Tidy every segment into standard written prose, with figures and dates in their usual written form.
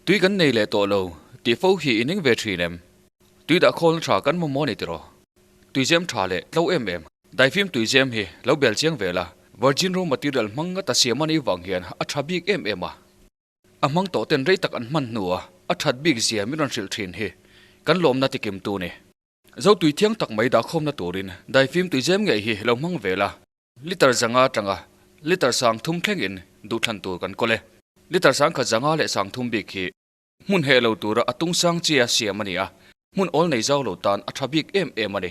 Tui kan nei leh tawh lo tih fo hi i ning ve thin em? Tui dah khawlna tha kan mamawh a ni tiraw? Tuizem tha leh tlo em em. Daifim tuizem hi lo bel chiang ve la, virgin raw material hmang ngata siam a nih vang hian a tha bik em em a. A hmang tawh ten rei tak an hman hnua a that bik zia min rawn hrilh thin hi kan lawmna tikim tu ni. Zo tui thiang tak mai dahkhawmna turin daifim tuizem ngei hi lo hmang ve la. Liter zanga atanga liter sang thum thlengin duhthlan tur kan kawl e. Liter sang khat zanga leh sang thum bik hi hmun heh lo tura a tung sang chia siam a ni a, hmun awl nei zau lo tan a tha bik em em a ni.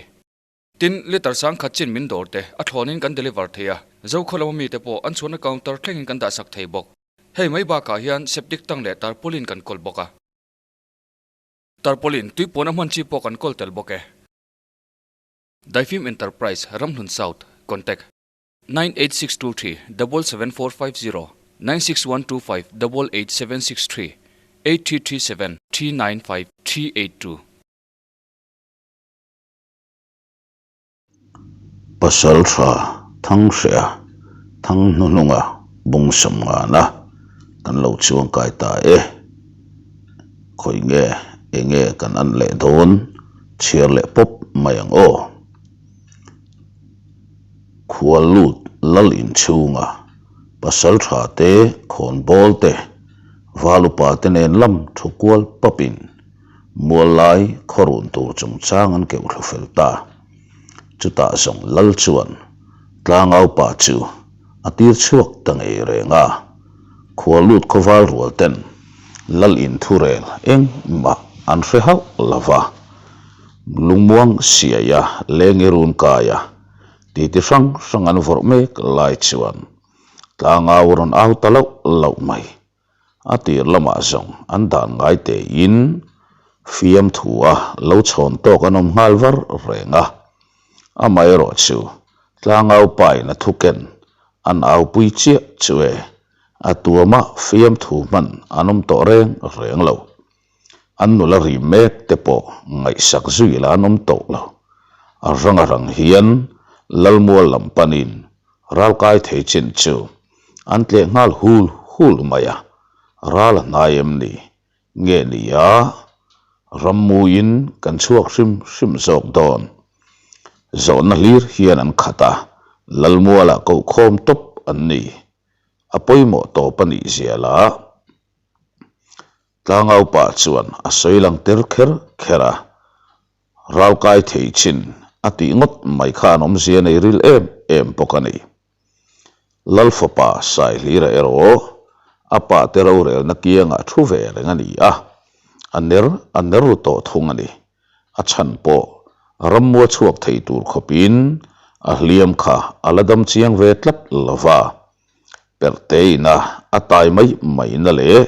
Tin, liter sang khat chin min dawr te a thlawnin kan deliver thei a, Zokhaw lama mite pawh an chhuahna counter thlengin kan dahsak thei bawk. Hei mai bakah hian septic tank leh tarpaulin kan kawl bawk a. Tarpaulin tui puan a hman chi pawh kan kawl tel bawk e. Daifim Enterprise, Ramhlun South, Contact, 98623 77450 96125 88763 8337 395 382. Pasal tha thang hria thang hnuhnunga bung sawm ngana kan lo chuang kai ta e. Khawi nge eng nge kan an leh dawn chhiar leh pawp mai ang aw. Khual lut lal inchhunga pasal tha te khawn bawl te val upa te nen lam thu kual pawpin mual lai khaw run tur chungchang an keuh thlu fel ta. Chutah zawng lal chuan tlangau pa chu a tir chhuak ta ngei reng a. Khua lut khawval rual ten lal in thurel engmah an hre hauh lo va, lungmuang siaia lengi run kaia titi hrang hrang an vawrh mek lai chuan tlangau rawn au ta loh loh mai. A tir lamah zawng an dan ngai tein fiamthu a lo chhawn tawk an awm nghal var reng a, amaherawh chu tlangau pain a thuken an aupui chiah chu e, a tuama fiamthu hman an awm tawh reng reng lo. An nula ri mek te pawh ngaihsak zui la an awm tawh lo. A rang a rang hian Lalmual lam panin ralkai thei chin chu an tleh nghal hul hul mai a, ral a hnai em ni? Nge ni a, rammuiin kan chhuak hrim hrim zawk dawn. Zawhna hlir hian an khat a, Lalmualah kohkhawm tawp an ni. A pawimawh tawp a nih zia lah. Tlangau pa chuan a sawi lang ter kher kher a, ralkai thei chin a tih ngawt mai khan awmzia nei ril em em bawk a ni. Lal fapa Saihlira erawh a pa te rorelna kiangah thu ve reng a ni a, a ner a ner ru tawh thung a ni. A chhan pawh rammua chhuak thei tur khawpin a hliam kha a la dam chiang ve tlat lo va. Perhteina a tai mai maina leh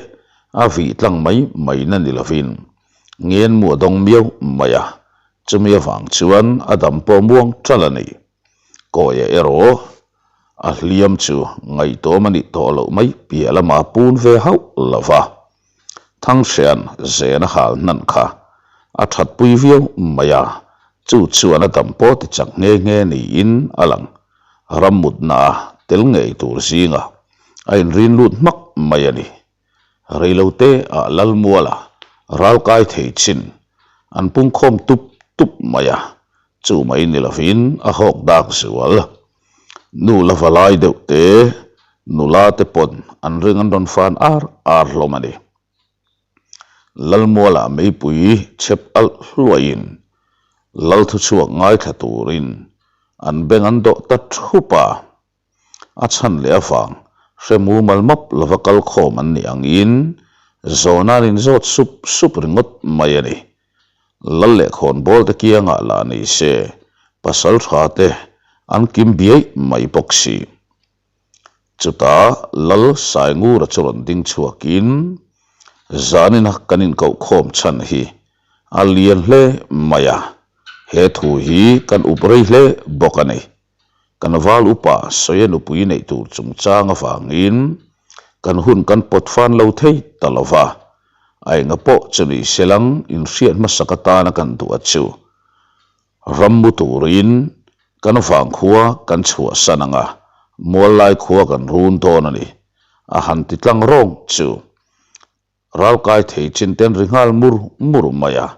a vih tlang mai maina ni lovin ngenmu a dawng miau mai a, chumi avang chuan a dam pawh muang ṭalh a ni. Kawia erawh a hliam chu ngaihtuam a nih tawh loh mai piah lama pun ve hauh lo va, Thangsian zen a hal hnan kha a thatpui viau mai a, chu chuan a dam pawh ti chak nghe nghe niin a lang. Rammutna a tel ngei tur zinga a inrin lut hmak mai a ni. Reilote ah Lalmuala ralkai thei chin an pungkhawm tup tup mai a, chu mai ni lovin a hawk dak zual. Nu la va lai deuh te, nula te pawn an ring an rawn fan ar ar hlawm a ni. Lalmuala meipui chhep alh hluaiin Lal thuchhuak ngaithla turin an beng an dawh ta thup a. A chhan leh avang hre mumal map lova kal khawm an nih angin zawhna an inzawt sup sup ringawt mai a ni. Lal leh khawnbawl te kiangah lah ni se pasal tha te an kim biaih mai bawk si. Chutah Lal Saingura chu rawn ding chhuakin zanina kan inkoh khawm chhan hi a lian hle mai a, he thu hi kan up rei hle bawk a ni. Kan val upa sawi a nupui neih tur chungchang avangin kan hun kan pawt fan lo thei ta lo va, a enga pawh chu ni selang inhriat hmasak atana kan duh a chu. Rammu turin kan vangkhua kan chhuahsan ang a, muallai khua kan run dawn a ni, a han ti tlang rawng chu. Ralkai thei chin te an ri nghal mur mur mai a,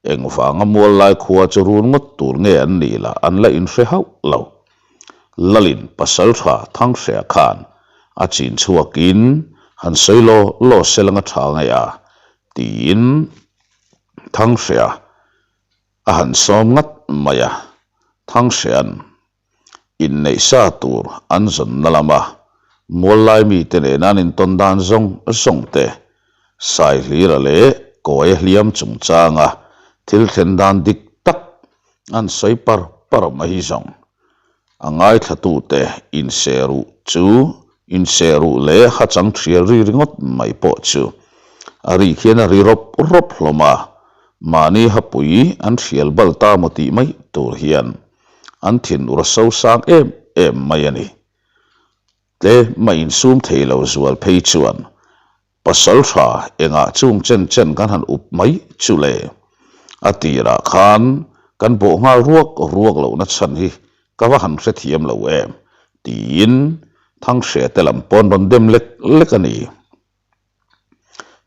engvanga mual lai khua chu run ngawt tur nge an nih lah an la inhre hauh lo. Lalin pasaltha Thanghrea khan a chin chhuakin han sawi law law se langa tha ngei a tiin Thanghrea a han sawm ngat mai a, Thanghrea'n inneih sa tur an zawnna lama mual lai mite nena an intawn dan zawng zawng te, Saihlira leh Kawia hliam chungchanga thil thlen dan dik tak an sawi par par mai hi zawng. A ngaithlatute inserh chu inserh leh hachang thial ri ringawt mai pawh chu a ri khian a ri rawp rawp hlawm a, mahni hapui an thial bal ta maw tih mai tur hian an thinur a sosang em em mai a ni. Tlema insum thei lo zual phei chuan Pasal tha engah chung chen chen kan han up mai chu le? A tirah khan kan bawh nghal ruak ruak lohna chhan hi ka va han hrethiam lo em? tiin Thanghreh te lam pawn rawn dem lek lek a ni.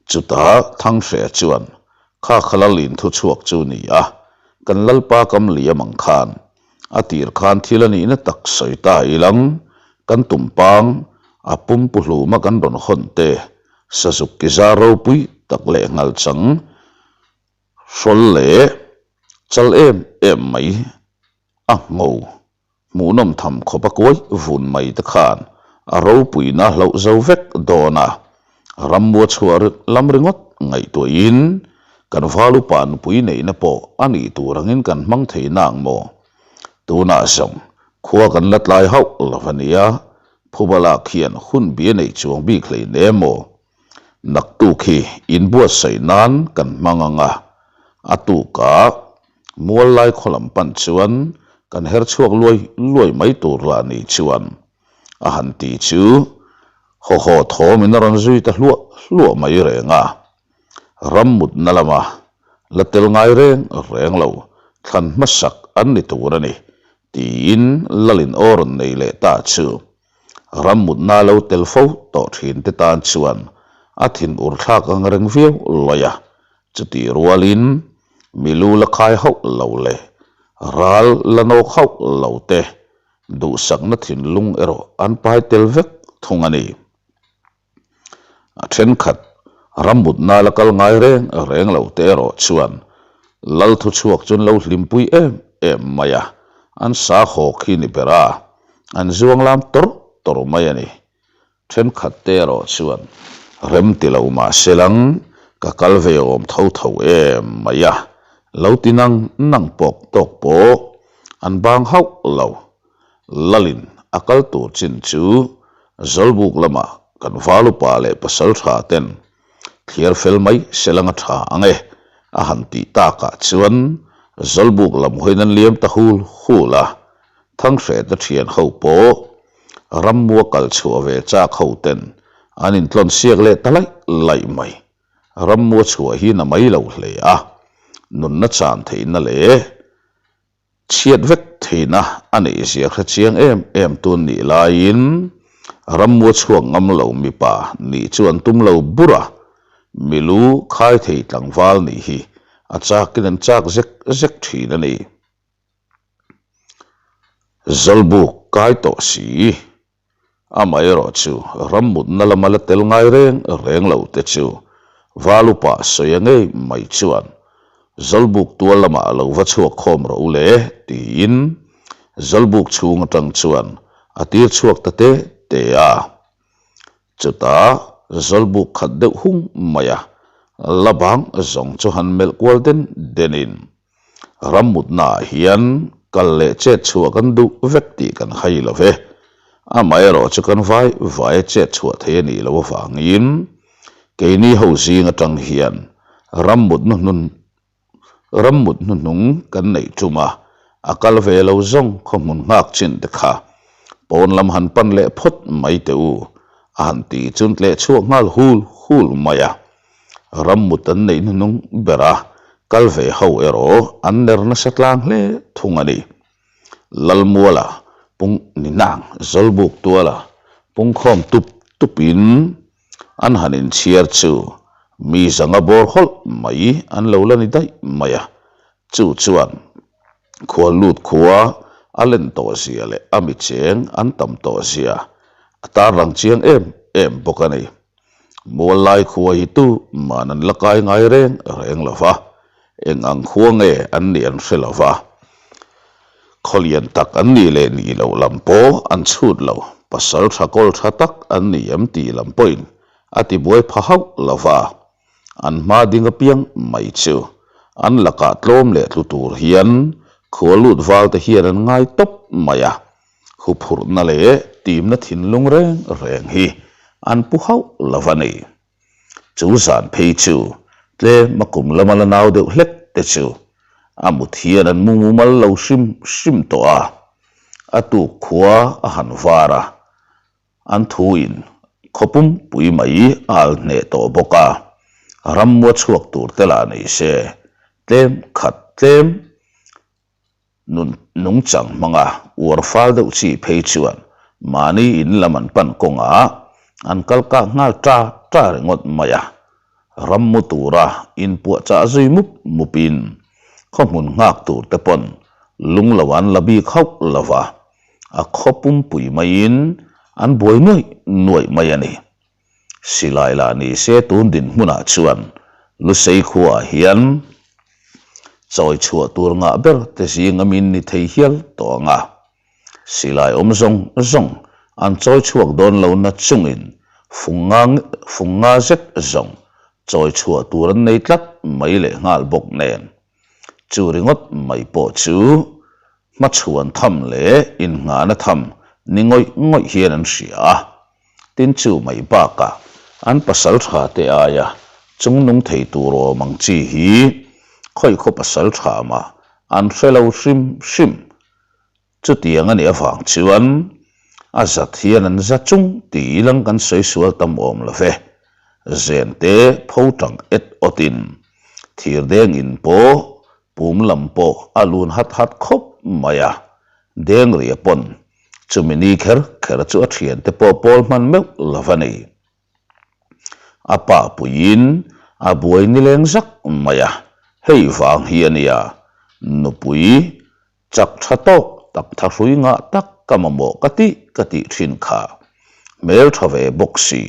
Chutah Thanghreh chuan kha kha Lalin thu chhuak chu ni a, kan Lalpa kam liam ang khan A tir khan thil a nihna tak sawi ta ilang, kan tumpang a pumpu hluma kan rawn hawn te, sazuk ki zar ropui tak leh nghal chang hrawl leh chal em em mai a ngho hmuhnawm tham khawp a kuai vun mai te khan a ropuina hlauh zo vek dawn a. Rammua chhuah lam ringawt ngaihtuahin kan val upa nupui neihna pawh a nih tur angin kan hmang thei nang maw? Tunah zawng khua kan la tlai hauh lo a nia, Phubala khian hun bi a neih chuang bik hlein em maw? Naktuk hi inbuatsaih nan kan hmang ang a, a tukah mual lai khaw lam pan chuan kan her chhuak luai luai mai tur lah ni chuan a han ti chu haw haw thawmin a rawn zui ta hluah hluah mai reng a. Ram mutna lama la tel ngai reng reng lo thlan hmasak an ni tur a ni tiin Lalin aw rawn nei leh ta chu ram mutna lo tel fo tawh thin te tan chuan a thinur thlak ang reng viau lawi a. Chutih rualin milu la khai hauh lo leh ral la nawk hauh lo te Duhsakna thinlung erawh an pai tel vek thung a ni. A thenkhat rammutna la kal ngai reng reng lo te erawh chuan Lal thuchhuak chu an lo hlimpui em em mai a, an sa hawk hi ni ber a, an zuang lam tawrh tawrh mai a ni. Thenkhat te erawh chuan rem ti lo mah se lang ka kal ve awm tho tho em mai a, lo ti nang nang pawk tawk pawh an bang hauh lo. Lalin a kal tur chin chu Zawlbuk lamah kan valupa leh pasaltha ten thliar fel mai se lang a tha ang e a han tih takah chuan Zawlbuk lam hawiin an liam ta hul hul a, Thanghreta thian ho pawh Rammua kal chhuah ve chak ho ten an intlawn siak leh ta laih laih mai. Rammua chhuah hi na mai lo hle a, nunna chan theihna leh chhiat vek theihna a neih zia hre chiang em em tun nih laiin Rammua chhuak ngam lo mipa nih chu an tum lo bur a, milu khai thei tlangval nih hi a chakin an chak zek zek thin a ni. Zawlbuk kai tawh si. Amaherawh chu rammutna lama la tel ngai reng reng lo te chu Valupa sawi a ngei mai chuan Zawlbuk tual lamah lo va chhuak khawm rawh u le tiin Zawlbuk chhung atang chuan a tir chhuak ta te te a. Chutah Zawlbuk khat deuh hung mai a la bang zawng chu han melh kual den denin Rammutnaah hian kal leh chet chhuah kan duh vek tih kan hai lo ve. Amaherawh chu kan vai vaia chet chhuah thei a nih loh avangin keini ho zing atang hian rammut hnuhnun rammut hnuhnung kan neih tum a, a kal ve lo zawng khaw hmun nghak chin te kha pawn lam han pan leh phawt mai teh u a han ti chun tleh chhuak nghal hul hul mai a. Rammut an neih hnuhnung ber a, kal ve ho erawh an ner nasa tlang hle thung a ni. Lalmuala pung ni nang Zawlbuk tuala pungkhawm tup tupin an han inchhiar chu. Mi zanga bawr hawlh mai an lo la ni daih mai a, chu chuan khual lut khua a len tawh zia leh a mi cheng an tam tawh zia a tarlang chiang em em bawk a ni. Mual lai khua hi tu man an la kai ngai reng reng lo va, eng ang khua nge an nih an hre lo va, khaw lian tak an nih leh nih loh lam pawh an chhut lo, pasal tha kawl tha tak an ni em tih lam pawhin a ti buai pha hauh lo va, an hma ding apiang mai chu an lakah tlawm leh tlu tur hian khua lut val te hian an ngai tawp mai a. Huphurhna leh timna thinlung reng reng hi an pu hauh lo a ni. Chu zan phei chu tlem a kum lama la nau deuh hlek te chu a mut hian an mu mumal lo hrim hrim tawh a, a tuk khua a han var a, an thuin khaw pumpui mai a al hneh tawh bawk a, rammua chhuak tur te lah nei se tlem khat tlem Nun nungchang hmanga uar fal deuh chi phei chuan mahni in lam an pan kawngah an kal kak nghal ta ta ringawt mai a. Ram mu tura inpuahchah zui mup mupin khaw hmun nghak tur te pawn lung lo an la bik hauh lo va, a khaw pumpui maiin an buai nuaih nuaih mai a ni. Silai lah ni se tun dinhmunah chuan Lusei khuaah hian chawi chhuah tur ngah ber te zing a min ni thei hial tawh ang a. Silai awm zawng zawng an chawi chhuak dawn lo na chungin fung nga fung nga zet zawng chawi chhuah tur an nei tlat mai leh nghal bawk nen. Chu ringawt mai pawh chu Hmachhuan tham leh innghahna tham ni ngawih ngawih hian an hria a, tin chu mai bakah an pasal tha te aia chungnung thei tur awm ang chi hi khawi khaw pasal tha mah an hre lo hrim hrim. Chutiang a nih avang chuan a zat hian an za chung tih ilang kan sawi sual tam awm lo ve. Zen te pho tang et awtin thirdeng in pawh Pum lam pawh a lun hat hat khawp mai a, Dengria pawn chumi ni kher kher chu a thiante pawh pawl hman meuh lo a ni. A pa puiin a buai nileng zak mai a, hei vang hi a nia, nupui chak tha tawk tak thahrui ngah tak ka mamawh ka tih ka tih thin kha. Hmel tha ve bawk si,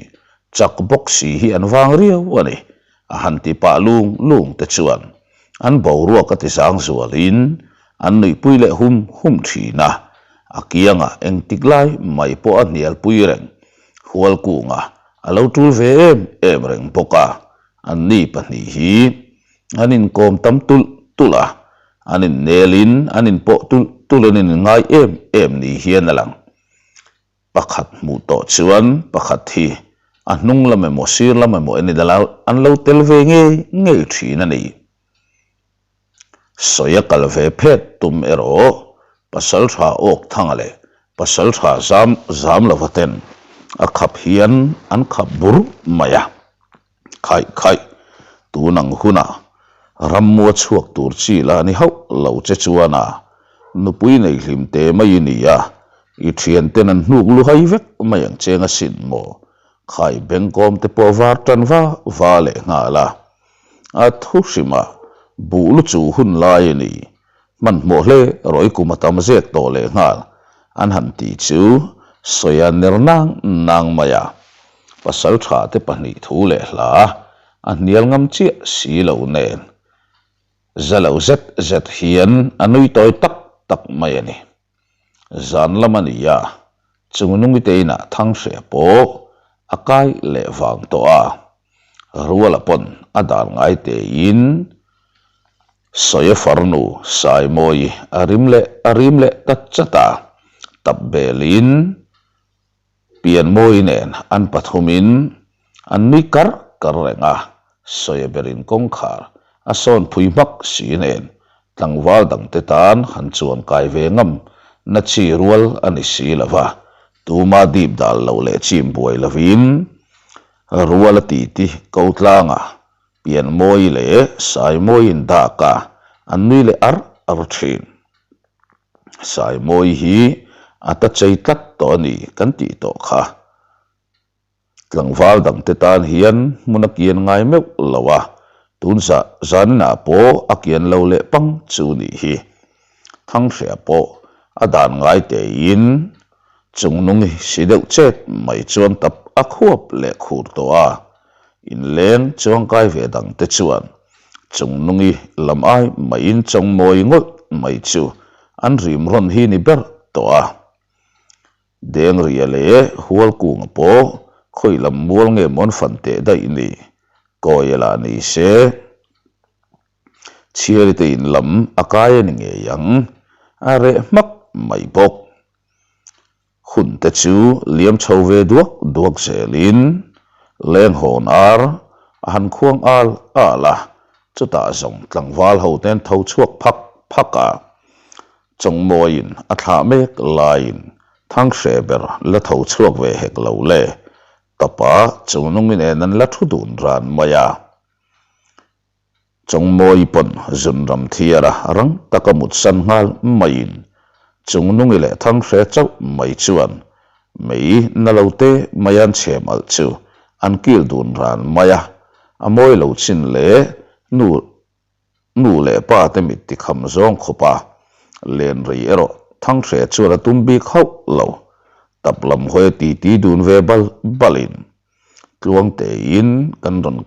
chak bawk si hi an vang riau a ni. A han ti pah lung lung te chuan an boruak a ti zang zualin an nuihpui leh hum hum thin a, a kiangah engtik lai mai pawh a hnialpui reng Hualkunga a lo tul ve em em reng bawk a, anni pahnih hi an inkawm tam tulh tulh a, an innelin an inpawh tulh tulh an inngai em em ni hian a lang. Pakhat hmuh tawh chuan pakhat hi a hnung lam emaw sir lam emaw en ila an lo tel ve ngei ngei thin a ni. Sawi a kal ve phet tum erawh pasal tha awk thanga leh pasal tha zam zam lova ten a khap hian an khap bur mai a. Khaih khaih, tun ang hunah rammua chhuak tur chi lah ni hauh lo che chuan a nupui nei hlim te mai i ni a, i thianten an hnuk lu hai vek mai ang cheng asin maw? Khai bengkawm te pawh var tan va va leh nghal a, a thu hrimah buh lu chu hun lai a ni, hmanhmawh hle rawih kum a tam zek tawh leh nghal an han tih chu sawi a ner nang nang mai a, pasal tha te pahnih thu leh hla a hnial ngam chiah si lo nen za lo zet zet hian a nui tawi tak tak mai a ni. Zan lam a ni a, chung nungite inah Thanghreh pawh a kai leh vang tawh a, Ruala pawn a dan ngai tein Sawia farnu Saimawi a rim leh a rim leh ta chat a, tap belin Pianmawi nen an pathumin an nui kar kar reng a, Sawia berin kawngkhar a sawn phui hmak si nen tlangval dangte tan han chuan kai ve ngam na chi rual a ni si lo va, tuma dip dal lo leh chim buai lovin Rual a ti ti ko tlanga Pianmawi leh Saimawiin dak a, an nui leh ar ar thin. Saimawi hi a ta chei tlat tawh a ni kan tih tawh kha. Tlangval dangte tan hian hmun a kian ngai meuh lo a, tun zah zaninah pawh a kian lo leh pang chu nih hi. Thanghria pawh a dan ngai tein chungnungi si deuh chet mai chuan tap a khuap leh khur tawh a, inleng chuangkai ve dangte chuan chungnungi lam ai maiin chawngmawi ngawlh mai chu an rim rawn hi ni ber tawh a. Dengria leh Hualkunga pawh khawi lam mual nge mawn fan teh daih ni, Kawia lah ni se. Chhiari te in lam a kai a ni ngei ang, a reh hmak mai bawk. Hun te chu liam chho ve duak duak zelin lenghawn ar a han khuang al al a, chutah zawng tlangval ho ten tho chhuak phak phak a, Chawngmawiin a thlah mek laiin Thanghreh ber la tho chhuak ve hek lo le, tapa chungnungin en an la thu dun ran mai a. Chawngmawi pawn zunram thiara rang taka mutsan nghal maiin Chungnungi leh Thanghreh chauh mai chuan mei na lo te mai an chhem alh chu an kil dun ran mai a, a mawi lo chin leh nu Nu leh pa te mit tikham zawng khawp a, len rei erawh Thanghreh chuan a tum bik hauh lo. Tap lam hawi a titi dun ve bal balin tluang tein kan rawn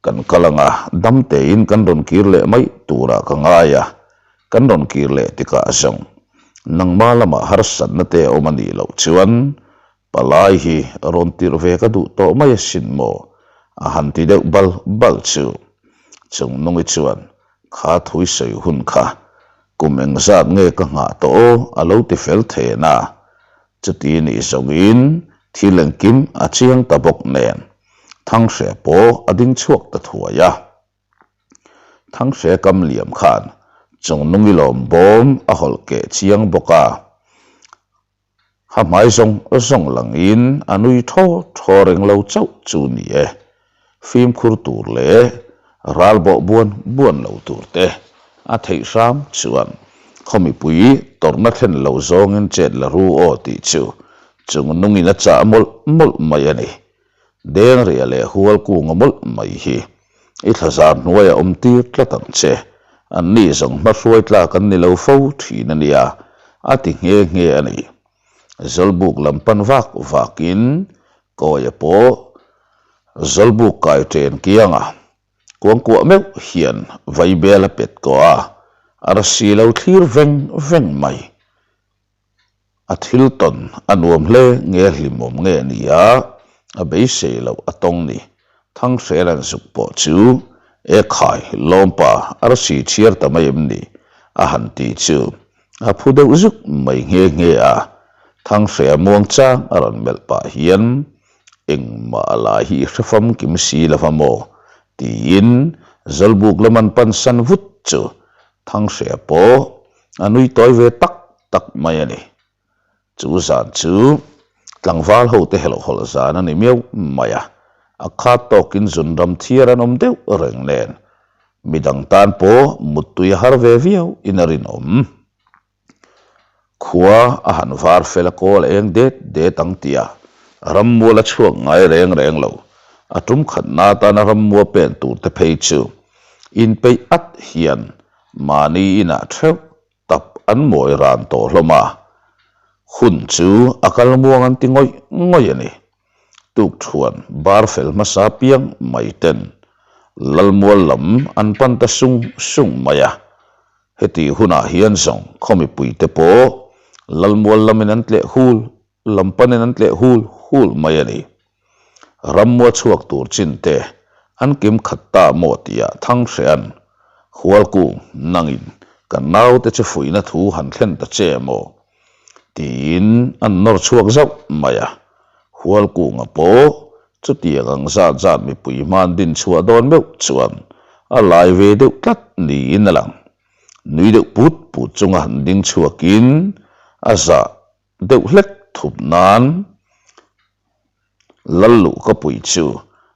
kan kal ang a, dam tein kan rawn kir leh mai turah ka ngai a, kan rawn kir leh tikah zawng nangma lamah harsatna te a awm a nih loh chuan palai hi rawn tirh ve ka duh tawh mai asin maw a han ti deuh bal bal chu Chungnungi chuan kha thui sawi hun kha kum engzat nge ka nghah tawh aw a lo ti fel then a. Chuti nih zawngin thil engkim a chiang ta bawk nen Thanghre pawh a ding chhuak ta thuai a. Thanghre kam liam khan Chungnungi lawm bawm a hawlh keh chiang bawk a. Ha hmai zawng zawng langin a nui thaw thaw reng lo chauh chu ni e. Fimkhur tur leh ral bawh buan buan lo tur te a theih hram chuan khaw mipui tawrhna thlen lo zawngin chet la ru aw tih chu chung nungin a chah mawlh mawlh mai a ni. Dengria leh hual kunga mawlh mai hi i thlazar hnuaiah awm tir tlat ang che. Anni zawng hmahruai tlak an ni lo fo thin a nia a ti nghe nghe a ni. Zawlbuk lam pan vak vakin Kawia pawh Zawlbuk kai chen kianga kuangkuah meuh hian vaibel a pet kawh a, arsi lo thlir veng veng mai. A thil tawn a nuam hle nge hlimawm nge nia a beisei loh a tawng ni. Thanghrel an zuk pawh chu e khai lawmpa arsi chhiar ta mai em ni a han ti chu A phu deuh zuk mai nghe nghe a, Thanghrea muang chang a rawn melh pah hian engmah a lai hi i hre famkim si lo va maw? tiin Zawlbuk lam an pansan vut chu Thanghrea pawh a nui tawi ve tak tak mai a ni. Chu zan chu tlangval hote helh hawlh zan a ni miau mai a, a khat tawkin zunram thiar an awm deuh reng nen Midang tan pawh muttui a har ve viau in a rinawm. Khua a han var fel a kawl eng det det ang tia rammual a chhuak ngai reng reng lo. A tum khatna atana rammua pen tur te phei chu inpeih at hian mahni inah theuh tap an mawi ran tawh hlawm a, hun chu a kal muang an ti ngawih ngawih a ni. Tukṭhuan bar fel hmasa piang mai ten Lalmual lam an pan ta sung sung mai a, heti hunah hian zawng khaw mipuite pawh Lalmual lamin an tleh hul lam panin an tleh hul hul mai a ni. Rammua chhuak tur chin te an kim khat ta maw tihah Thanghrea'n Hualkung nangin kan naute chu fuihna thu han thlen ta che maw? Tiin an nawr chhuak zauh mai a, Hualkunga pawh chutiang ang zat zat mipui hman din chhuah dawn meuh chuan a lai ve deuh tlat niin a lang. Nui deuh put put chunga han ding chhuakin a zah deuh hlek thup nan Lal luh ka pui chu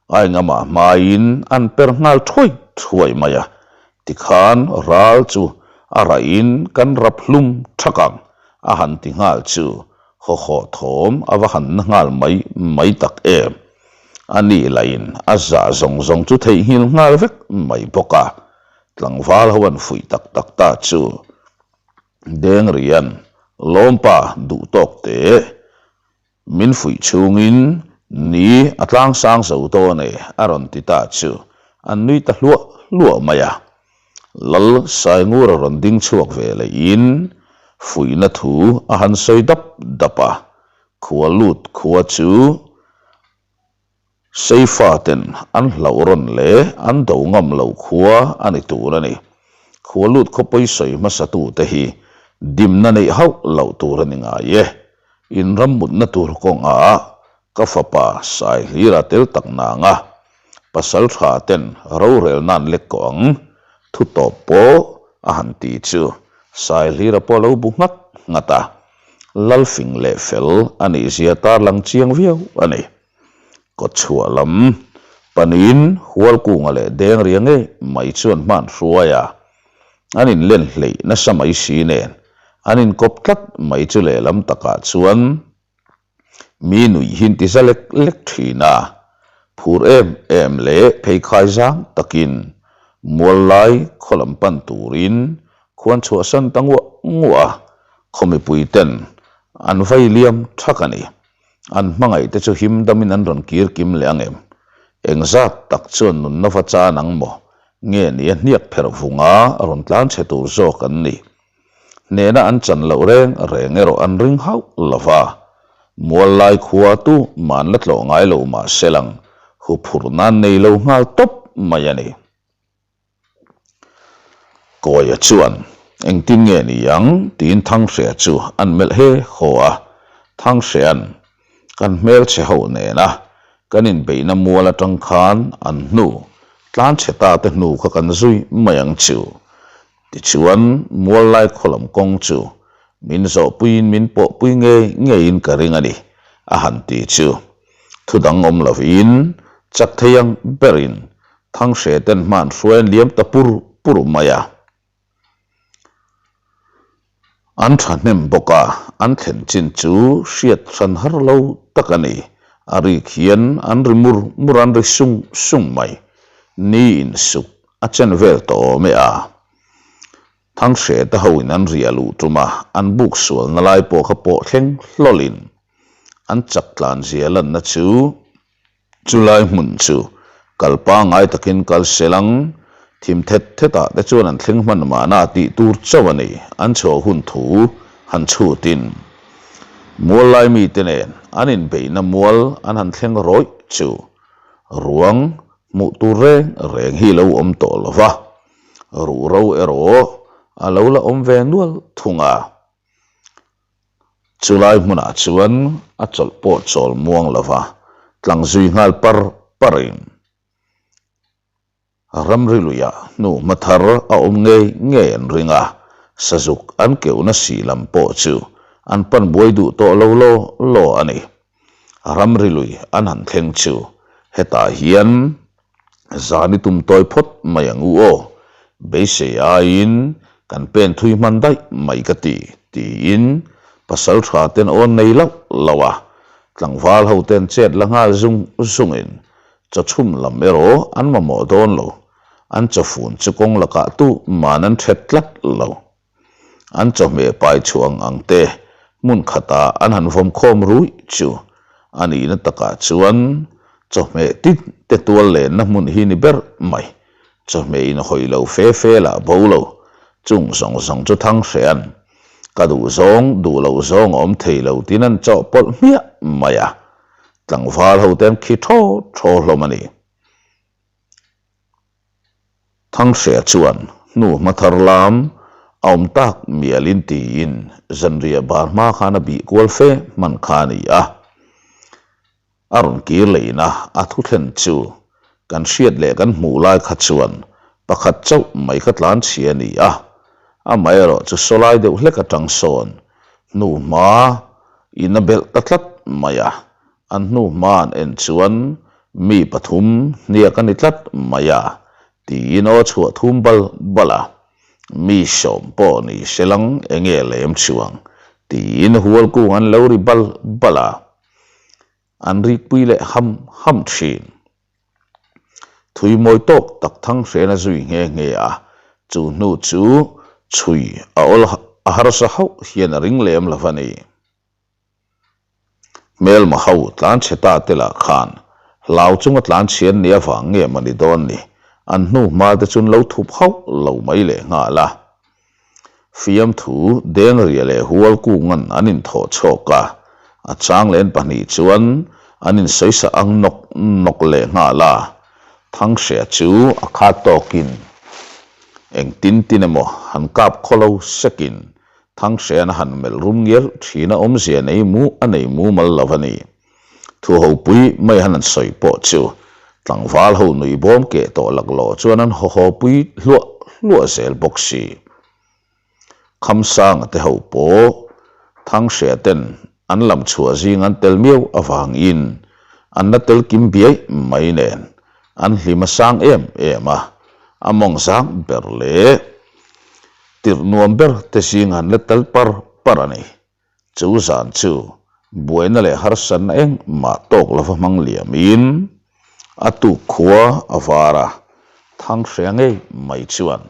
Aingamah hmaiin an per nghal thuai thuai mai a, tikhan ral chu a rahin kan rap hlum thak ang a han ti nghal chu haw haw thawm a va han na nghal mai mai tak em. A nih lahin a zah zawng zawng chu theihnghilh nghal vek mai bawk a, tlangval ho an fuih tak tak ta chu Dengrian lawmpa duh tawk teh min fuih chhungin ni a tlangsang zo dawn e a rawn ti ta chu an nui ta hluah hluah mai a. Lal Saingura rawn ding chhuak ve lehin fuihna thu a han sawi dap dap a, Khua lut khua chu Seifa ten an hlauh rawn leh an do ngam lo khua a ni tur a ni. Khua lut khaw pawi sawi hmasa tute hi dimna neih hauh loh tur a ni ngai e. In ram mutna tur kawngah ka fapa Saihlira tel tak nanga pasal tha ten rorel nan lek kawh ang thu tawp pawh a han ti chu Saihlira pawh a lo bu nghat nghat a. Lalfing leh fel a nih zia tarlang chiang viau a ni. Kawtchhuah lam panin Hualkunga leh Dengria ngei mai chuan hman hruai a, an inlen hleih nasa mai si nen an inkawp tlat mai chu lehlam takah chuan mi nuih hi an ti za lek lek thin a, phur em em leh pheikhai zang takin mual lai khaw lam pan turin Khuan chhuahsan ta nguah nguah a, khaw mipui ten an vai liam thak a ni. An hmangaih te chu him damin an rawn kir kim leh ang em? Engzat tak chuan nunna va chan ang maw? Nge ni a hniak pherh vunga rawn tlan chhe tur zawk an ni. Hnehna an chan loh reng reng erawh an ring hauh lo va. Mual lai khua tu man la tlawh ngai lo mah se lang huphurh nan nei lo nghal tawp mai a ni. Kawia chuan, Engtin nge ni ang? tiin Thanghrea chu an melh he haw a. Thanghrea'n, Kan hmelchhe ho nena kan inbeihna mual atang khan an hnu, tlanchhe ta te hnu kha kan zui mai ang chu. Tichuan, mual lai khaw lam kawng chu min zawhpuiin min pawhpui ngei ngeiin ka ring a ni, a han ti chu. Thu dang awm lovin, chak thei ang berin Thanghre ten hman hruai an liam ta pur pur mai a. An thahnem bawk a, an thlen chin chu hriat hran har lo tak a ni. A rik hian an ri mur mur an ri sung sung mai. Ni insuk a chen vel tawh awm e a. Thanghre te hoin an ria luh tum a, an buk sualna lai pawh kha pawh thleng hlawlin an chak tlan zia lanna chu Chulai hmun chu kal pangngai takin kal sel ang, thim thet thetah te chuan an thleng hman mahna tih tur chauh a ni, an chhuah hun thu han chhutin. Mual lai mite nen an inbeihna mual an han thleng rawih chu ruang hmuh tur reng reng hi lo awm tawh lo va, ruhro erawh a lo la awm ve nual thung a. Chulai hmunah chuan a chawlh pawh chawl muang lo va, tlang zui nghal par parin ramri luiah hnu hma thar a awm ngei ngei an ring a, sazuk an keuhna sih lam pawh chu an pan buai duh tawh lo law law a ni. Ramri lui an han thleng chu hetah hian Zan i tum tawi phawt mai ang u aw, beisei aiin kan pen thui hman daih mai ka ti, tiin pasal tha ten awn nei loh loh a, tlangval ho ten chet la nghal zung zungin chawchhum lam erawh an mamawh dawn lo, an chawfun chu kawng lakah tu man an thet tlat lo. An chawhmeh pai chhuang ang te hmun khatah an han vawm khawm ruih chu a nihna takah chuan chawhmeh tin te tual lenna hmun hi ni ber mai. Chawhmeh in hawi lo fe fe lah bo lo, chung zawng zawng chu thang hrean ka duh zawng duh loh zawng a awm thei lo tin an chawhpawlh hmiah mai a, tlangval ho te an khi thaw thaw hlawm a ni. Thanghria chuan hnu hma thar lam a awm tak mialin tiin zanriah bar hma khan a bih kual fe hman kha a ni a. A rawn kir leina a thu thlen chu kan hriat leh kan hmuh lai kha chuan pakhat chauh mai kha tlan chhia a ni a. Amaherawh chu sawlai deuh hlek atang sawn hnu hma in a belh ta tlat mai a. An hnu hma an en chuan mi pathum hniak a ni tlat mai a, tiin aw chhuah thum bal bal a. Mi sawm pawh ni se lang enge lem chuang, tiin hualkung an lo ri bal bal a. an rikpui leh ham ham thin. Thui mawi tawk tak thang hren a zui nghe nghe a, chu hnu chu chhui a awl a harsa hauh hian a ring lem lo a ni. Hmelma ho tlan chhe ta te lah khan hlau chunga tlan chhian ni avang nge mawni dawn ni, an hnu hma te chun lo thup hauh lo mai leh nghal a. Fiamthu Dengria leh Hualkungan an inthawh chhawk a, a changlen pahnih chuan an insawisa ang nawk nawk leh nghal a, Thanghreh chu a khat tawkin engtin tin emaw han kap khawlo sekin Thanghrehna han melh rum ngial thin a awmzia nei mu a nei mumal lo a ni. Thu hopui mai han an sawi pawh chu tlangval ho nui bawm keh tawh laklawh chuan an haw haw pui hluah hluah zel bawk si. Khamsanga te ho pawh Thanghreh ten an lam chhuah zing an tel miau avangin an la tel kim biai mai nen an hlim a sang em em a, a mawng zang ber leh tirh nuam ber te zing han la tal par par a ni. Chu zan chu buaina leh harsatna engmah tawk lova hmang liamin a tuk khua a var a, Thanghreh ngei mai chuan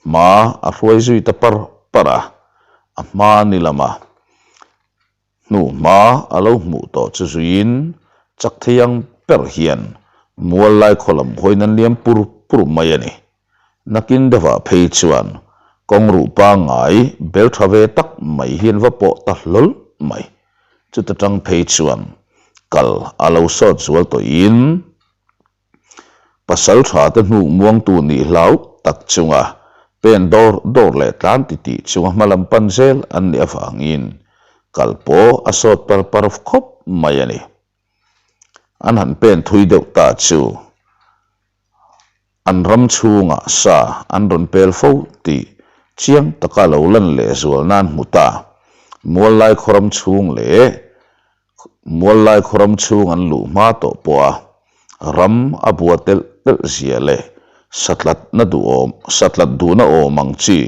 hma a hruai zui ta par par a, a hma ni lama Hnu hma a lo hmuh tawh chu zuiin chak thei ang ber hian mual lai khaw lam hawiin an liam pur pur mai a ni. Nakin deuhah phei chuan kawng ruh pangngai bel tha ve tak mai hian va pawh ta hlawl mai. Chuta tang phei chuan kal a lo sawt zual tawhin Pasal tha te hnuk muangtu nih hlau tak chunga pen dawr dawr leh tlan ti tih chunga hma lam pan zel an nih avangin kal pawh a sawt par par khawp mai a ni. An han pen thui deuh ta chu an ram chhungah sa an rawn pel fo tih chiang taka lo lan leh zual nan hmu ta. Muallai khawram chhung leh Muallai khawram chhung an luh hma tawh pawh a, ram a bua telh telh zia leh satlatna duhawm satlat duhna awm ang chi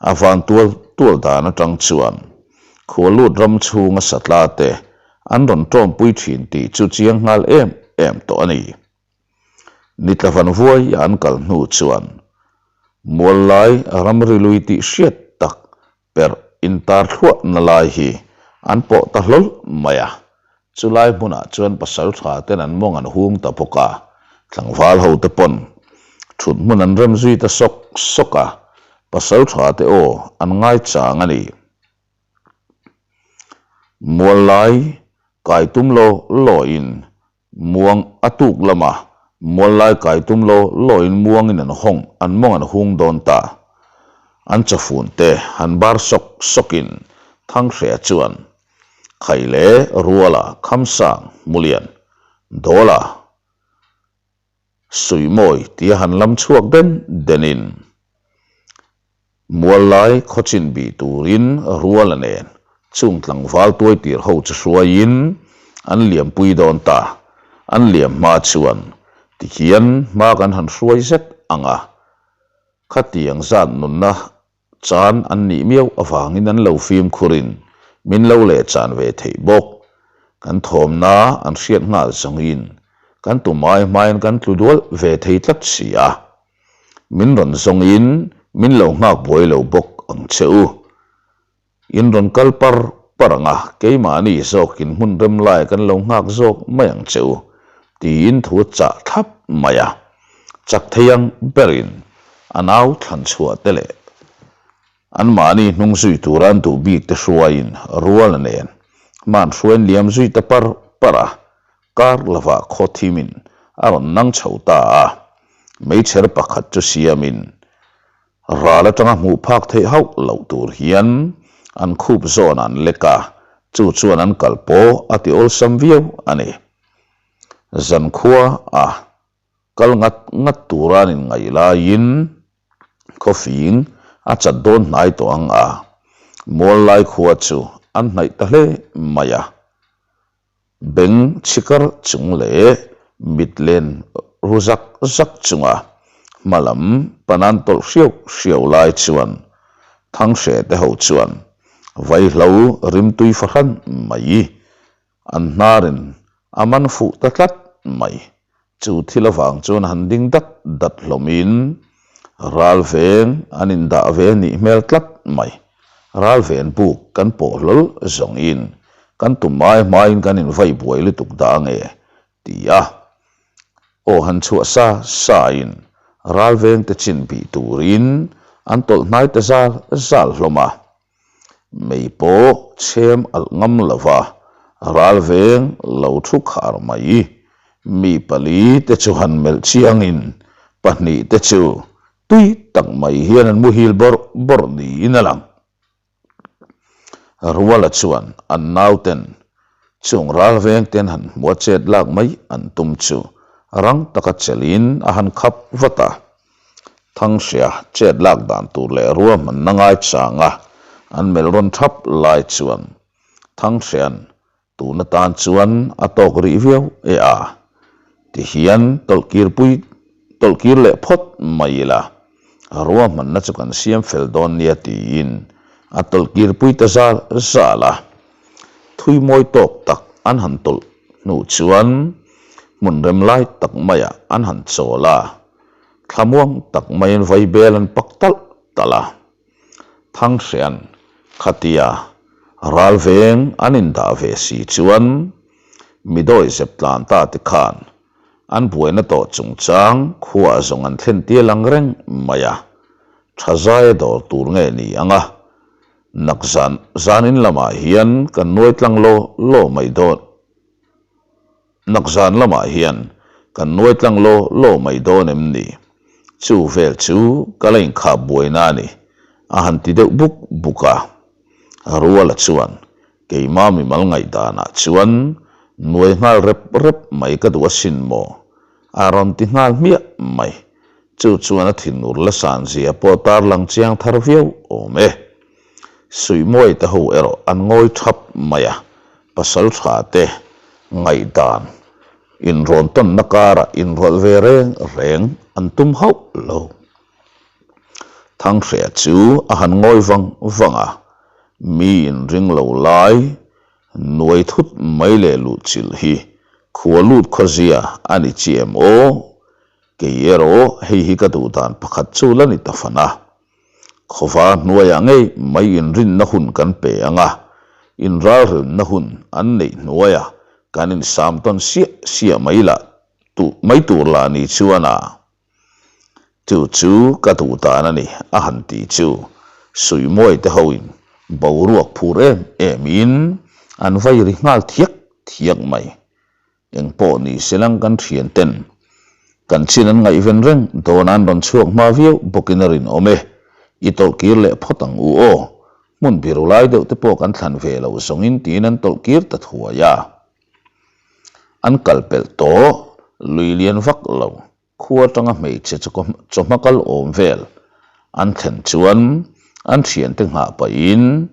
a van tual tual dan atang chuan khualut ram chhunga satla te an rawn tawmpui thin tih chu chiang nghal em em tawh a ni. Nitla van vuai an kal hnu chuan Muallai ramri lui tih hriat tak Perh intar thluahna lai hi an pawh ta hlawl mai a, chulai hmunah chuan pasal tha ten an mawng an hung ta bawk a, tlangval ho te pawn thut hmun an rem zui ta sawk sawk a, pasal tha te aw an ngai chang a ni. Mual lai kai tum law law in Muang a tuk lama mual lai kai tum lo lawin muangin an hawng an mawng an hung dawn ta. An chawfun te han bar sawk sawkin Thanghreh chuan Khai leh Ruala Khamsang Hmulian Dawla Suimawi tia han lam chhuak den denin Mual lai khawchin bih turin Ruala nen chung tlangval tuai tir ho chu hruaiin an liampui dawn ta. An liam hma chuan tikhian hma kan han hruai zet ang a, khatiang zat nunna chan an nih miau avangin an lo fimkhurin min lo leh chan ve theih bawk. Kan thawmna an hriat nghal zawngin kan tumai hmain kan tlu dual ve thei tlat si a. Min rawn zawngin min lo nghak buai lo bawk ang che u. In rawn kal par par ang a, keimahni zawkin hmun rem lai kan lo nghak zawk mai ang che u, tiin thu a chah thlap mai a. Chak thei ang berin a nau thlan chhuah te leh anmahni hnung zui tura an duh bik te hruaiin Ruala nen hman hruain liam zui ta par par a, Kar lovah khaw thimin a rawn nang chho ta a, meichher pakhat chu siamin ral atanga hmuh phak theih hauh loh tur hian an khup zawn an lek a, chu chuan an kal pawh a ti awlsam viau a ni. Zankhua a kal ngat ngat tura an inngaih laiin Khawfing a chat dawn hnai tawh ang a, Muallai khua chu an hnaih ta hle mai a. Beng chhikar chung leh mit len ru zak zak chunga hma lam panan tawlh hriau hriau lai chuan Thanghreh te ho chuan vaihlo rimtui fahran mai an hnarin. A man fuh ta tlat mai. Chu thil avang chuan han ding dat dat hlawmin ral veng an indah ve nih hmel tlat mai. Ral ven buk kan pawh hlawl zawngin kan tum ai hmain kan invai buai lutuk dah ange ti a. Aw han chhuah sa sa in ral vengte chin bih turin an tawlh hnai ta zal zal hlawm a. Mei pawh chhem alh ngam lo va, ral veng lo thu khar mai. Mi pali te chu han melh chiangin pahnih te chu tui tak mai hian an muhil bawrh bawrh niin a lang. Ruala chuan an nauten chung ral vengten han hmua chet lak mai an tum chu rang taka chelhin a han khap vat a. Thanghria chet lak dan tur leh ruahmanna ngai changa an melh rawn thap lai chuan Thanghria'n Tun atan chuan a tawk rih viau e a, tihian tawlhkirpui tawlhkir leh phawt mai ila, ruahmanna chu kan siam fel dawn nia tiin a tawlhkirpui ta zal zal a. Thui mawi tawk tak an han tawlh hnu chuan hmun rem lai tak maiah an han chawl a, thlamuang tak maiin vaibel an pak talh talh a. Thangsian, khatia ral veng an indah ve si chuan mi dawi zep tlan ta te khan an buaina tawh chungchang khuaah zawng an thlen tir lang reng mai a, tha zaia dawr tur nge ni ang a, nak zan zanin lamah hian kan nuai tlang law law mai dawn. Nakzan lamah hian kan nuai tlang law law mai dawn em ni? Chu vel chu ka la inkhap buaina a ni, a han ti deuh buk buk a. Ruala chuan keima mimal ngaihdanah chuan nuai nghal rep rep mai ka duh asin maw? A rawn ti nghal hmiah mai. Chu chuan a thinur la san zia pawh tarlang chiang thar viau awm e. Suihmawi te ho erawh an ngawi thap mai a, pasal tha te ngaihdan inrawn tawnna karah inrawlh ve reng reng an tum hauh lo. Thanghria chu a han ngawi vang vang a, mi inring lo lai nuai thut mai leh luhchilh hi khua lut khawzia a ni chi em aw? Kei erawh hei hi ka duh dan pakhat chu la ni ta fan a. Khawva hnuaiah ngei mai inrinna hun kan pe ang a, inralrilna hun an neih hnuaiah kan insam tawn siah siah mai lah mai tur lah ni chuan a, Chu chu ka duh dan a ni a han ti chu Suihmawi te hoin boruak phur em emin an vai ri nghal thiak thiak mai. Engpawh ni selang kan thian ten kan chin an ngaihven reng dawn an rawn chhuak hma viau bawkin a rinawm e. I tawlh kir leh phawt ang u aw. Hmun biru lai deuh te pawh kan thlan ve lo zawngin tiin an tawlh kir ta thuai a. An kal pelh tawh lui lian vak lo. Khua atanga hmeichhe chawhma kal awm vel an thlen chuan an thiante nghah pahin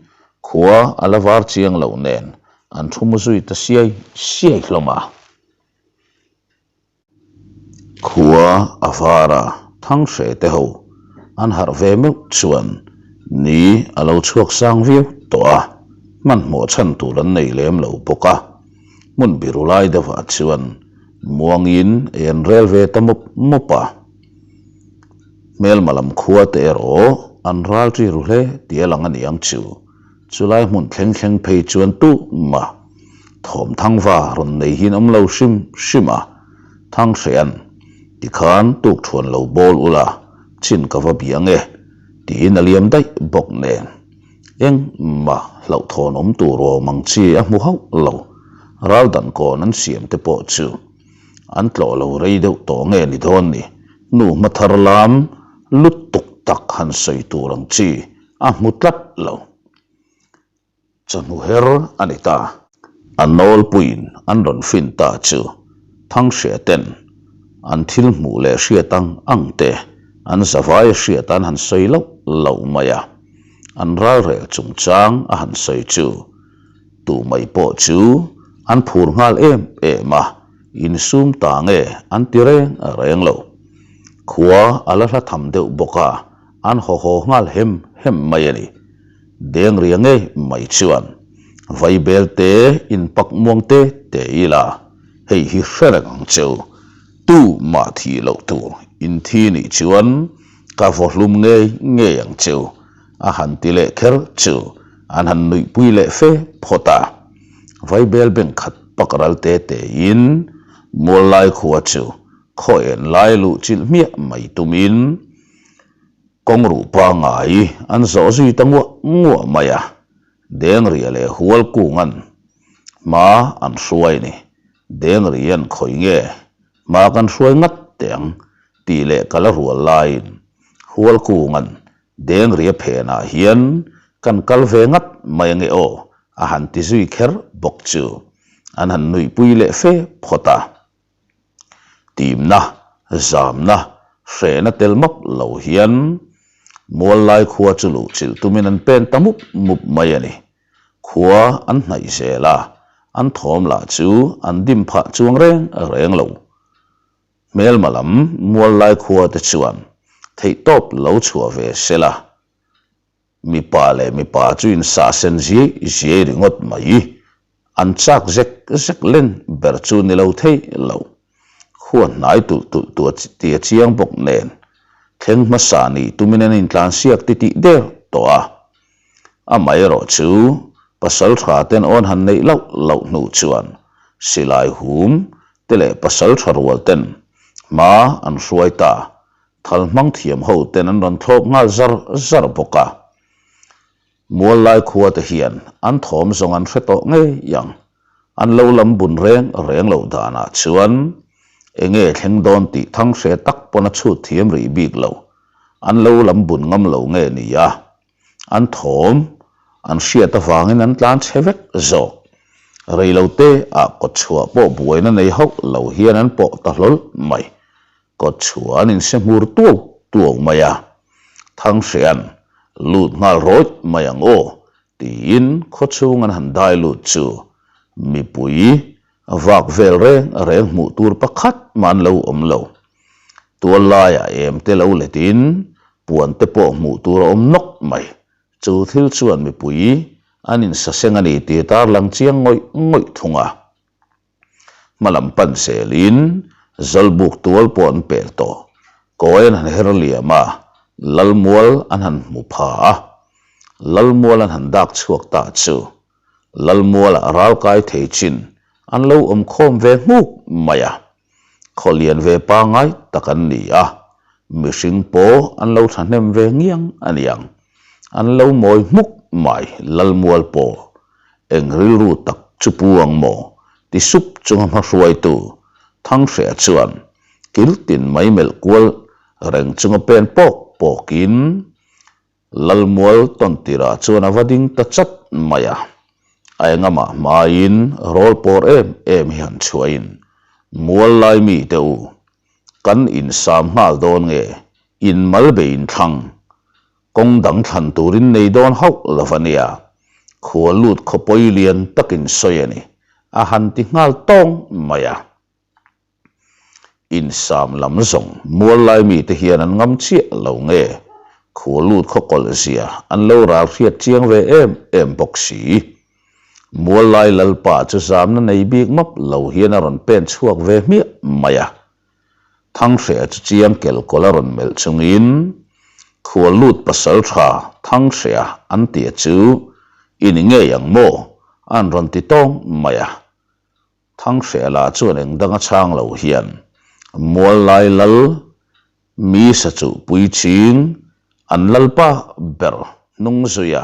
khua a la var chiang lo nen an thu mu zui ta siai siai hlawm a. Khua a var a, Thanghreh te ho an harh ve meuh chuan ni a lo chhuak sang viau tawh a, hmanhmawh chhan tur an nei lem lo bawk a. Hmun biru lai deuhah chuan muangin ei an rel ve ta mup mup a. Hmelma lam khua te erawh an ral ri ru hle tih a lang a ni ang chu. Chulai hmun thleng thleng phei chuan tuhmah thawm thangva rawn nei hian awm lo hrim hrim a. Thanghrean, tikhan tukthuan lo bawl ula, chin ka va bia nge, tiin a liam daih bawk nen. Engmah hlauhthawn awm tur awm ang chi a hmu hauh lo. Ral dan kawn an siam te pawh chu an tlawh lo rei deuh tawh nge ni dawn ni? Nu hma thar lam lutuk tak han sawi tur ang chi a hmu tlat lo. Chawhnu her a ni ta. A nawlpuiin an rawn fin ta chu Thanghria ten an thil hmuh leh hriat ang ang te an zavai hriat an han sawi loh loh mai a, an ralrel chungchang a han sawi chu tu mai pawh chu an phur nghal em em a, insum ta nge an ti reng reng lo. Khua a la hla tham deuh bawk a, an haw haw nghal hem hem mai a ni. Dengria ngei mai chuan Vaibel te inpak muang te te ila. Hei hi hre reng ang che u, tu mah thih loh tur in thi nih chuan ka vaw hlum ngei ngei ang che u, a han ti leh kher chu an han nuihpui leh fe phawt a. Vaibel beng khat pak ral te te in Muallai khua chu khaw en lai luh chilh hmiah mai tumin kawng ruh pangngai an zawh zui ta nguah nguah mai a. Dengria leh Hualkunga'n hma an hruai ni. Dengria'n khawi nge hma kan hruai ngat teh ang tih leh ka la rual laiin Hualkunga'n Dengria phenah hian kan kal ve ngat mai ange aw a han ti zui kher bawk chu an han nuihpui leh fe phawt a. Timna, zamna, hrehna tel map lo hian Muallai khua chu luhchilh tumin an pen ta mup mup mai a ni. Khua an hnaih zel a, an thawm lah chu an dim phah chuang reng reng lo. Hmelma lam Muallai khua te chuan theihtawp lo chhuah ve sela. Mipa leh mipa chu in sah sen ziai ziai ringawt mai. An chak zek zek len ber chu ni lo thei lo. Khua hnai tulh tulh tu tia chiang bawk nen thleng hmasa nih tumin an intlansiak titih der tawh a. Amaherawh chu pasal tha ten awn han neih loh loh hnu chuan silai hum te leh pasal tha rual ten hma an hruai ta. Thal hmang thiam ho ten an rawn thlawp nghal zar zar bawk a. Muallai khua te hian an thawm zawng an hre tawh ngei ang. An lo lam bun reng reng loh danah chuan enge thleng dawn tih thang hre tak pawn a chhut thiam rih bik lo. An lo lam bun ngam lo nge ni a. An thawm an hriat avangin an tlan chhe vek zawk. Reilote ah kawtchhuah pawh buaina nei hauh lo hian an pawh ta hlawl mai. Kawt chuan in se hmur tuau tuau mai a, Thanghreh'an lut nghal rawih mai ang aw tiin khawchhung an han dai lut chu mipui vak vel reng reng hmuh tur pakhat mah an lo awm lo. Tual laiah em te lo let in puan te pawh hmuh tur a awm nawk mai. Chu thil chuan mipui an insaseng a ni tih tarlang chiang ngawih ngawih thung a. Hmalam pan zelin Zawlbuk tual pawh an pel tawh. Kawi an han her liam a, Lalmual an han hmu pha a. Lalmual an han dak chhuak ta chu Lalmualah ralkai thei chin an lo awm khawm ve hmuk mai a. Khaw lian ve pangngai tak an ni a, mihring pawh an lo thahnem ve ngiang a niang. An lo mawi hmuk mai Lalmual pawh Eng rilru tak chu pu ang maw? ti sup chunga hmahruaitu Thanghreh chuan kil tin mai melh kual reng chunga pen pawk pawkin Lalmual tawn tirah chuan a va ding ta chat mai a. A engamah hmaiin rawl pawr em em hi han chhuahin mual lai mite u kan insam nghal dawn nge in mal be inthlang Kawng dang thlan turin nei dawn hauh lo a nia, khua lut khawpawi lian takin sawi a ni, a han ti nghal tawng mai a. Insam lam zawng mual lai mite hian an ngam chiah lo nge, khua lut khaw kawlh zia an lo ral hriat chiang ve em em bawk si. Mual lai lalpa chu zamna nei bik map lo hian a rawn pen chhuak ve hmiah mai a. Thanghreh chu chiang kelkawl a rawn melh chungin khual lut pasal tha Thanghreh an tia chu i ni ngei ang maw? an rawn ti tawng mai a. Thanghreh lah chuan eng danga chhang lo hian Muallai lal mi sa chuh pui ching an lalpa ber hnung zuia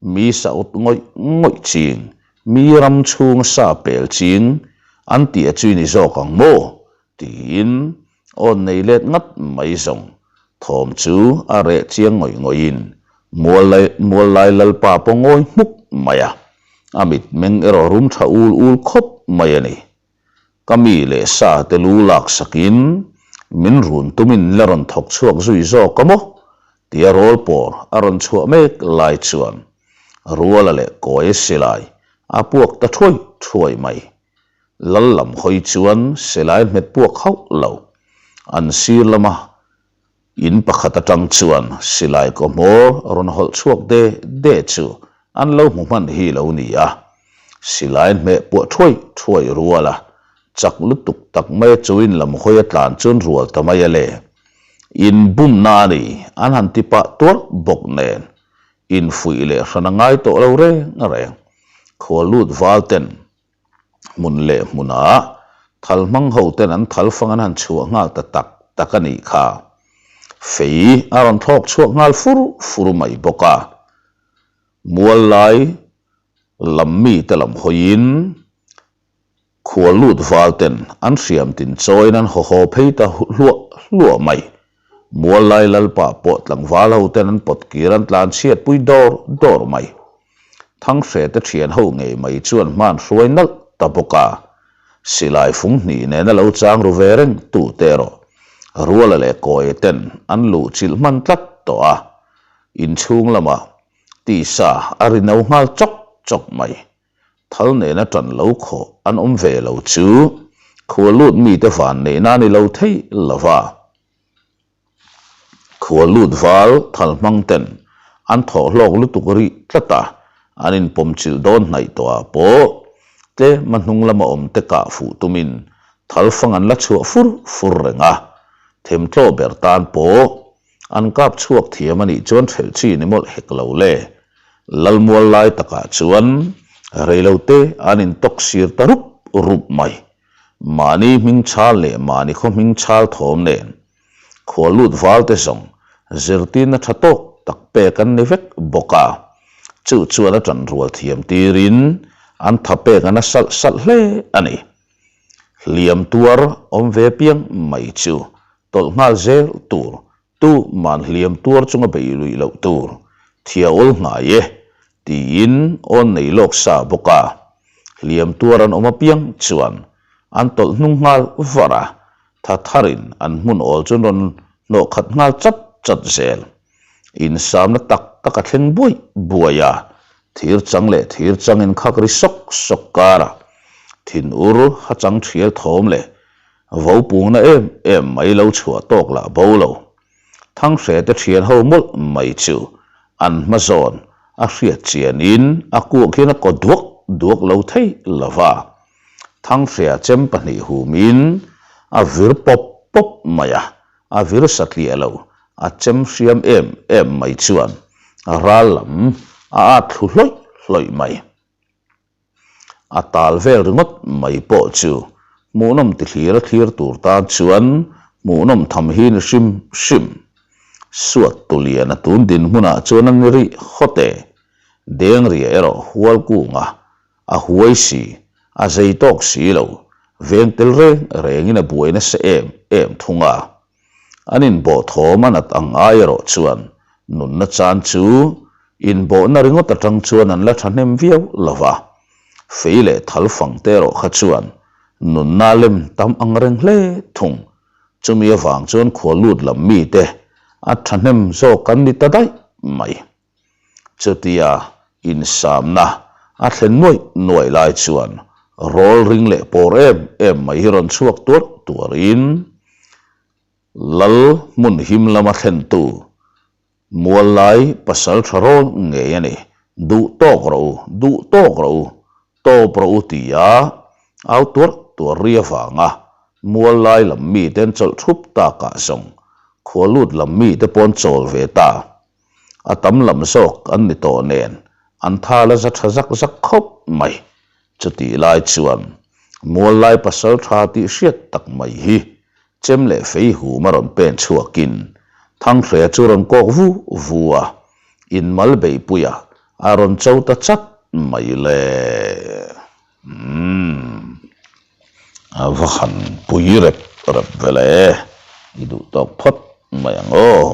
mi sa ut ngawih ngawih ching mi ram chhung sa pel ching an tia chu i ni zawk ang maw? Tiin awn nei let ngat mai zawng thawm chu a reh chiang ngawih ngawihin Muallai Lalpa pawh ngawi hmuk mai a, a mitmeng erawh rum tha ul ul khawp mai a ni. Ka mi leh sa te lu lak sakin min run tumin la rawn thawk chhuak zui zawk a maw? tia rawl pawr a rawn chhuah mek lai chuan Ruala leh Kawia silai a puak ta thuai thuai mai. Lal lam hawi chuan silai hmet puak hauh lo. An sir lama in pakhat atang chuan silai kaw hmawr rawn hawlh chhuak de de chu an lo hmu hman hi lo ni a. Silai hmeh puah thuai thuai rual a. Chak lutuk tak maia chuin lam hawi a tlan chuan rual ta mai a le. Inbumna a ni, an han ti pah tuar bawk nen. Infuih leh hran a ngai tawh lo reng reng. Khua lut val ten hmun leh hmunah thal hmang ho ten an thal fang an han chhuah nghal ta tak tak a nih kha. Fei a rawn thlawk chhuak nghal fur fur mai bawk a. Mual lai lam mite lam hawiin Khual lut val ten an hriam tin chawiin an haw haw phei ta hluah hluah mai. Mual lai lalpa pawh tlangval ho ten an pawt kir an tlan chhiat pui dawr dawr mai. Thanghre te thian ho ngei mai chuan hman hruai nalh ta bawk a. Silai fung hnih nena lo chang ru ve reng tu te erawh Ruala leh Kawia ten an luh chilh hman tlat tawh a. Inchhung lamah tisa a ri no nghal chawk chawk mai. Thal nena ṭan lo khawh an awm ve lo chu khua lut mite van neihna a ni lo thei lo va. Khua lut val thal hmang ten an thawh hlawk lutuk rih tlat a, an inpawm chilh dawn hnaih tawhah pawh tlema hnung lama awm te kah fuh tumin thal fang an la chhuah fur fur reng a, themtlaw ber tan pawh An kap chhuak thiam a nih chuan hrelh chi ni mawlh hek lo le. Lalmual lai takah chuan reilote an intawk sir ta rup rup mai. Mahni hming chal leh mahni khaw hming chal thawm nen khua lut val te zawng zirtirna tha tawk tak pek an ni vek bawk a. Chu chuan a tan rual thiam tirin an tha pek a na salh salh hle a ni. Hliam tuar awm ve piang mai chu Tawlh nghal zel tur, tu man hliam tuar chunga bei luih loh tur, thia awl hnai e, tiin awn nei lawk sa bawk a. Hliam tuar an awm apiang chuan an tawlh hnung nghal var a, tha tharin an hmun awl chu an rawn hnawh khat nghal chat chat zel. Insamna tak tak a thleng buai buai a, thir chang leh thir chang inkhak ri sawk sawk karah thinur ha chang thial thawm leh Vo pungna em em mai lo chhuah tawk lah bo lo. Thanghre te thian ho mawlh mai chu an hma zawn a hriat chianin a kuak hian a kaw duak duak lo thei lo va. Thanghrea chem pahnih humin a vir pawp pawp mai a, a vir satliah lo, a chem hriam em em mai chuan ral lam a at thlu hlawih hlawih mai. A tal vel ringawt mai pawh chu hmuhnawm ti thlir a thlir tur tan chuan hmuhnawm tham hi ni hrim hrim. Suat Tuliana tun dinhmunah chuan a ni rih hawt e. Dengria erawh hual kunga a huai si, a zei tawk si lo, veng tel reng rengin a buai nasa em em thung a. An inbawh thawm a nat ang ai erawh chuan nunna chan chu inbawhna ringawt atang chuan an la thahnem viau lo va, fei leh thal fang te erawh kha chuan nunna lem tam ang reng hle thung. Chumi avang chuan khua lut lam mite a thahnem zawk an ni ta daih mai. Chutia insamna a thlen nuaih nuaih lai chuan rawl ring leh pawr em em mai hi rawn chhuak tuar tuarin Lal hmun him lama thlentu mual lai pasal tha rawl ngei a ni. Duh tawk rawh u, duh tawk rawh u, tawp rawh u tia au tuar tuar ri avanga mual lai lam mite an chawlh thup takah zawng khua lut lam mite pawh an chawl ve ta. A tam lam zawk an ni tawh nen an thal a za tha zak zak khawp mai. Chutih lai chuan mual lai pasal tha tih hriat tak mai hi chem leh fei hum a rawn pen chhuakin Thanghrea chu rawn kawk vu vu a, inmal beihpuia a rawn cho ta chat mai le. Umm. A va han pui rep rep ve le. I duh tawk phawt mai ang aw.